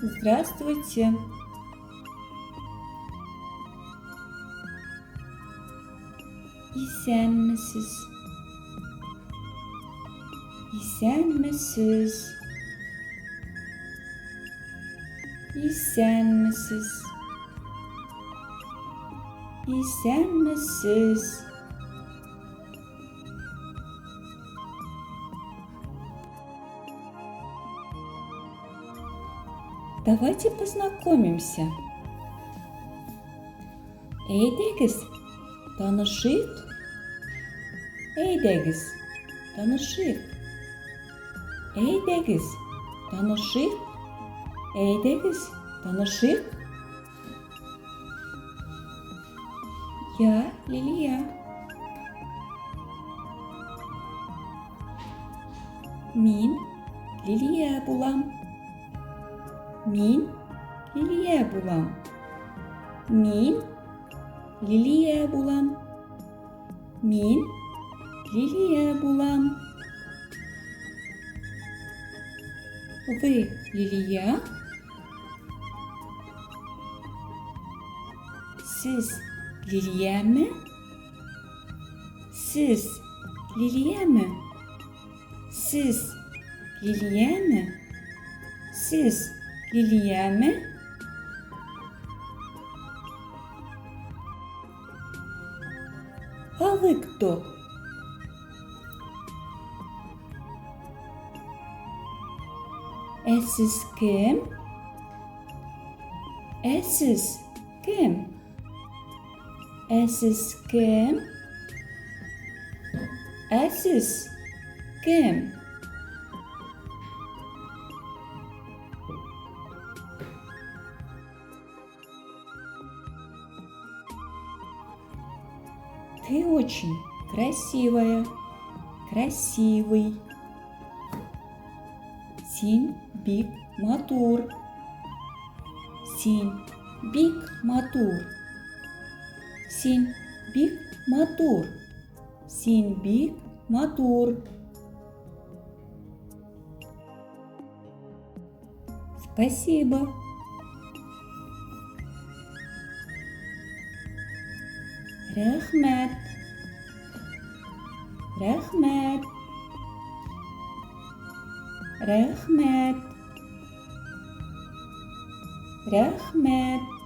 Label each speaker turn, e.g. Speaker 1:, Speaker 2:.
Speaker 1: Здравствуйте. Исәнмесез. Исәнмесез. Исәнмесез. Исәнмесез. Давайте познакомимся. Әйдәгез, танышыйк. Әйдәгез, танышыйк. Әйдәгез, танышыйк. Әйдәгез, танышыйк. Я Лилия. Мин Лилия булам. Мин Лилия булам. Мин Лилия булам. Мин Лилия булам. Вы Лилия? Сез Лилияме? Сез Лилияме? Сез Лилияме? Сез Лилияме? А вы кто? Ә сез кем? Ә сез кем? Ә сез кем? Ә сез кем? Ты очень красивая, красивый. Син бик матур. Син бик матур. Син бик матур. Син бик матур. Спасибо. Рәхмәт. Рәхмәт. Рәхмәт. Рәхмәт.